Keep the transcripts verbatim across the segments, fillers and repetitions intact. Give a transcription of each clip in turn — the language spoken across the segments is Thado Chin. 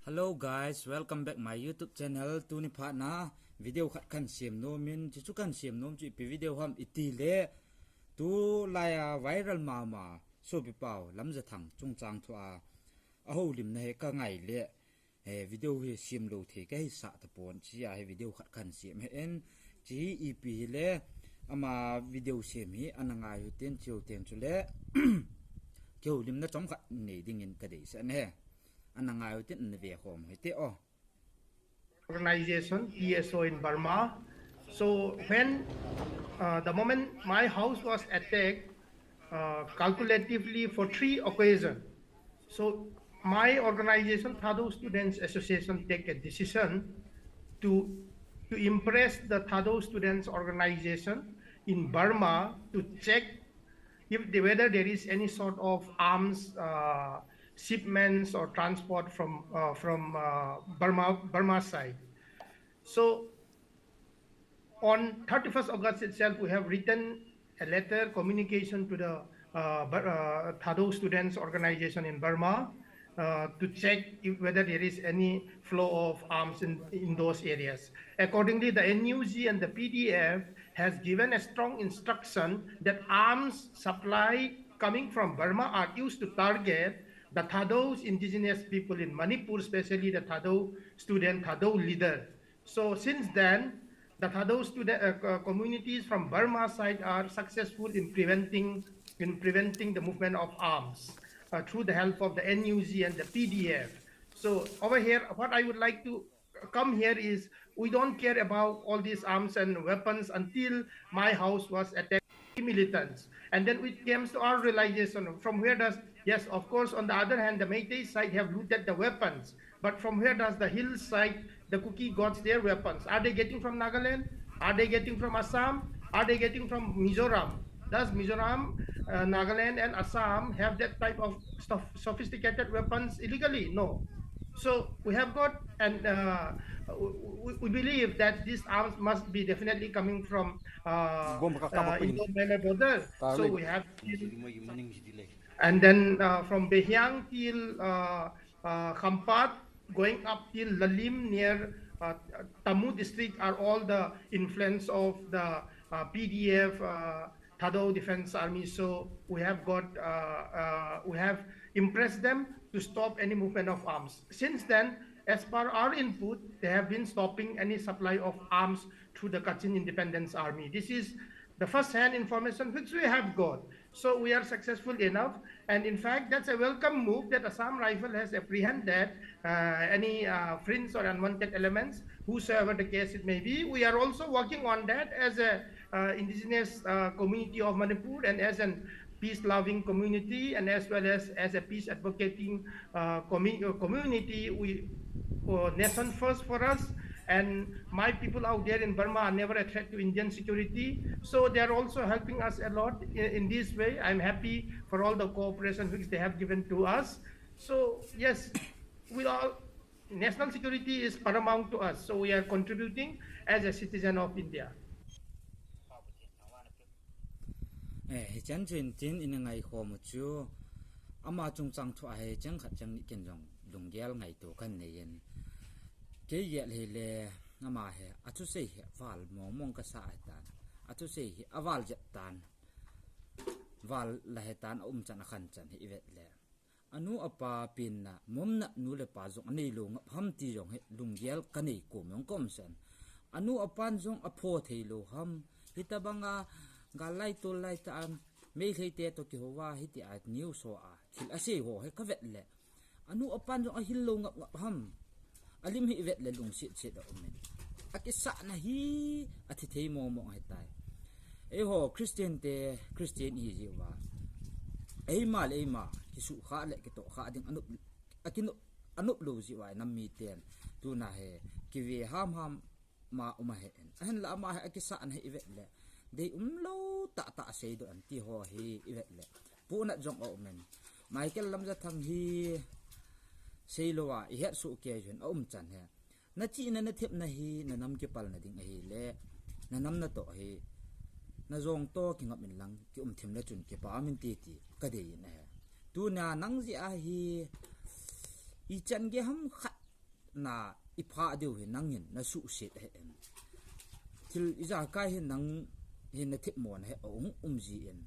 Hello guys, welcome back my YouTube channel. Tuni phat na video khat kan siam nom in, chuchu kan siam nom chu ipi video ham iti le, tulai a viral mama sopi pau Lamjathang chungchang thu a, a houlimna hi ka ngai le, eh, video hi siam lou thei ka hi sah tapon, chi a hi video khat kan siam hi en, chi ipi hi le, ama video siam hi ana ngai u tin, chiu tin chu le, kihoulimna chomkhat nei dingin ka deisah e. Ana ngai u tin, ana ve khom u hite o. Organization, T S O in Burma. So when uh, the moment my house was attacked, uh, calculatively for three occasions, so my organization, Thadou Students Association, take a decision to to impress the Thadou Students Organization in Burma to check if the, whether there is any sort of arms uh, shipments or transport from uh, from uh, Burma Burma side. So on thirty-first August itself, we have written a letter communication to the uh, Bur- uh, Thadou Students Organization in Burma uh, to check if, whether there is any flow of arms in, in those areas. Accordingly, the N U G and the P D F has given a strong instruction that arms supply coming from Burma are used to target the Thadou indigenous people in Manipur, especially the Thadou student, Thadou leader. So since then, the Thadou student uh, co- communities from Burma side are successful in preventing in preventing the movement of arms uh, through the help of the N U G and the P D F. So over here, what I would like to come here is we don't care about all these arms and weapons until my house was attacked by militants. And then it comes to our realization from where does, yes, of course, on the other hand, the Meitei side have looted the weapons. But from where does the hillside, the Kuki got their weapons? Are they getting from Nagaland? Are they getting from Assam? Are they getting from Mizoram? Does Mizoram, uh, Nagaland, and Assam have that type of stuff, sophisticated weapons illegally? No. So we have got, and uh, we, we believe that these arms must be definitely coming from uh, uh, Indo-Burma border. So we have, and then uh, from Behiang till uh, uh, Khampat, going up till Lalim near uh, Tamu district are all the influence of the uh, P D F, uh, Thadou Defense Army. So we have got, uh, uh, we have impressed them to stop any movement of arms. Since then, as per our input, they have been stopping any supply of arms through the Kachin Independence Army. This is the first-hand information which we have got. So we are successful enough. And in fact, that's a welcome move that Assam Rifle has apprehended uh, any uh, fringe or unwanted elements, whosoever the case it may be. We are also working on that as a uh, indigenous uh, community of Manipur and as an peace-loving community and as well as as a peace-advocating uh, commu- uh, community. We uh, nation first for us, and my people out there in Burma are never a threat to Indian security. So they are also helping us a lot in, in this way. I'm happy for all the cooperation which they have given to us. So yes, we all, national security is paramount to us. So we are contributing as a citizen of India. Eh, hichan chin tin ina ngai khom u chu, ama chungchang thu a hi chang khat chang ni ken jong lunggel ngaito kan nei in. Kei gel hi le, ama hi, athusei hi val mong mong ka sa hi tan. Athusei hi aval jep tan. Val la hi tan, a um chan a khan chan hi i vet le. Anu apa penna, mumna nu le pa jong anei lou ngap ham ti jong hi lunggel ka nei kom jong ka um san. Anu apan jong apho thei lou ham. Hitabanga gal lai tol lai ta an, Meitei te to kihou a hiti a news ho a thil asei ho hi ka vet le, anu apan jong ahil lou ngap ngap ham. Alim hi i vet le lungset set a um in. Akisahna hi athi thei mong mong ahi tai. Eiho Christian te, Christian ihi jeh uva, eima le eima kisukha le kitohkha ding anop, akinop, anop lou jeh uva i nam miten tuna hi kive ham ham ma um ahi in. Ahinla ama hi akisahna hi i vet le, deium lou tah tah asei doh an ti ho hi i vet le, puhnat jong a um in. Michael Lamjathang hi seilou a i het soh kei jun a um chan hi. Na chihna na thepna hi na nam kipalna ding ahi le, na nam na toh hi na jong to kingap in lang, ki um thim le chun kipah um in ti ti ka dei in ahi. Tuna nang jeh a hi ichan gei ham khat na ipha diu hi nangin nasuhset ahi in. Thil ijakai hi nang hin nathemmo na he a um um ji in.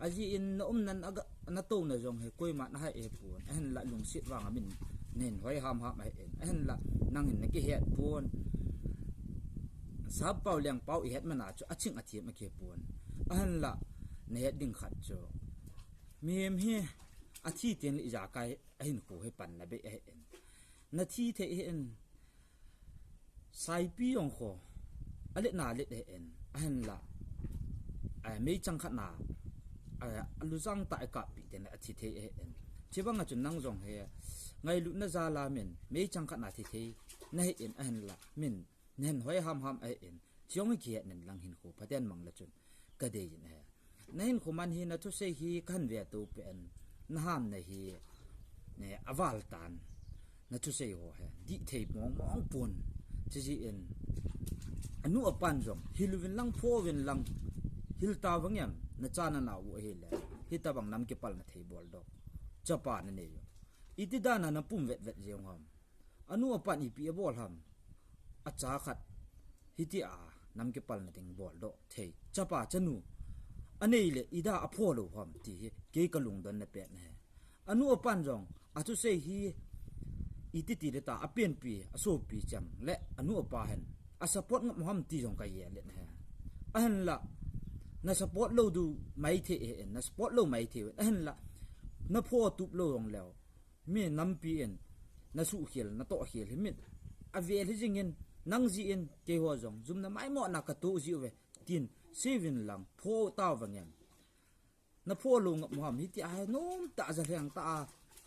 Ajeh in na umnan aga, natouna jong hi koima nahai ahipon. Ahinla lungset vang a min nahin hoi hamham ahi in. Ahinla nangin nakihet pon. Sappao lengpao ihet mana chu aching athem akipon. Ahinla nahet ding khat chu, mihem hi athi tengle ijakai ahinkho hi panna bei ahi in. Nathi thei ahi in. Saipi jong kho alet na let ahi in. Ahinla, a, meichang khat na, a, alujang tah ikappi tengle athi thei ahi in. Chubang a chun nang jong hi ngailutna jal a min meichang khat na thi thei nahi in, ahinla min nahin hoi hamham ahi in. Chujong hi kihet nin lang hinkho phaten mang le chun kadei in ahi. Nahinkho man hi nathusei hi kahin veto pen, nahamna hi, ne, aval tan. Nathusei ho hi dih thei mong mong pon. Chujeh in anu apan jong hil uvin lang, pho uvin lang, hil tauvin em, nacha nanao u ahile, hitobang nam kipalna thei boldoh chapa nanei u. Iti dan a napum vetvet jeng u ham? Anu apan ipi abol ham? Acha khat hitia nam kipalna ding boldoh thei chapa chanu anei le ida apho lou ham ti hi kei kalungdonna pen ahi. Anu apan jong athusei hi iti ti le ta apenpi, asopi chang le anu apa hin asupport ngap u ham ti jong kagel le ahi. Ahinla, nasupport lou diu maithei ahi in, nasupport lou maithei ahi in. Ahinla, napho tup lou jong leu, mi nampi in nasuhkhel, natohkhel hi min avel hi jing in, nang jeh in keiho jong jumna maimona katoh jiu ve tin, sei uvin lang, pho tauvin em. Napho lou ngap u ham? Hitia hi nomtah a jalheng tah a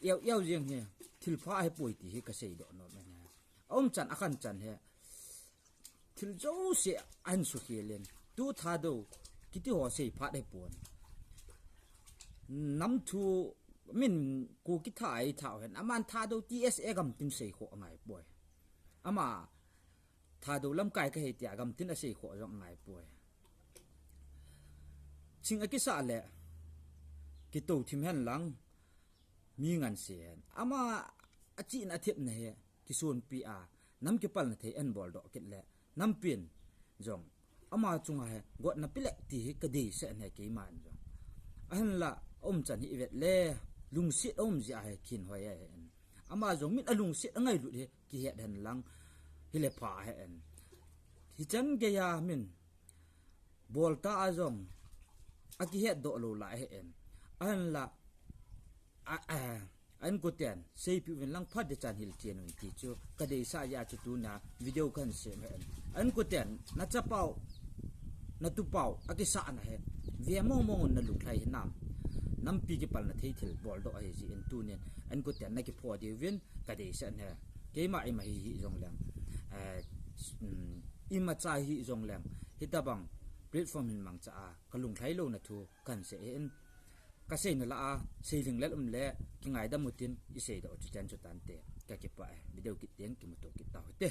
eu eu jeng hi thilpha ahipoi ti hi kaseidoh nom in ahi. Aumchan akhanchan hi thil jouse ahin sukhel in, tu Thadou kiti ho seiphat ahipon. Namthu min Kuki tha ahi thau hen, aman Thadou T S A gamtin seikhoh angaipoi. Ama Thadou lamkai kahi tia gamtin aseikhoh jong angaipoi. Ching akisah le kitoh thim hen lang, mi nganse hen. Ama achihna athepna hi kisonpi a nam kipalna thei ahin boldoh kit le, nampin jong ama chunga hi gotna pile ti hi kadeisah in ahi keiman jong. Ahinla, aumchan hi ivet le, lungset aum jeh a hi kihin hoi ahi in. Ama jong min alungset angailut hi kihet hen lang, hile pha ahi in. Hichan geiya min bolta a jong akihetdoh lou lai ahi in. Ahinla, a, a, a inkoten seipeh uvin lang phat ding chan hilchen un ti chu kadeisah jeh a chu tuna video kahin sem ahi in. A inkoten nachapau, natupau akisahna hi ve mong mong un, nalunglhai hinam? Nampi kipalna thei thil boldoh ahi jeh in tunin a inkoten nakipho diuvin kadeisah in ahi. Keima ima hi hih jongleng, eh, um, imacha hih jongleng, hitobang platform hin mangcha a kalunglhai louna thu kahin sei ahi in. Kaseina lah a seilhinglel um le kingaidam utin, iseidoh chu chan chu tante. Kakipah e, video kit teng kimuto kit tau hite.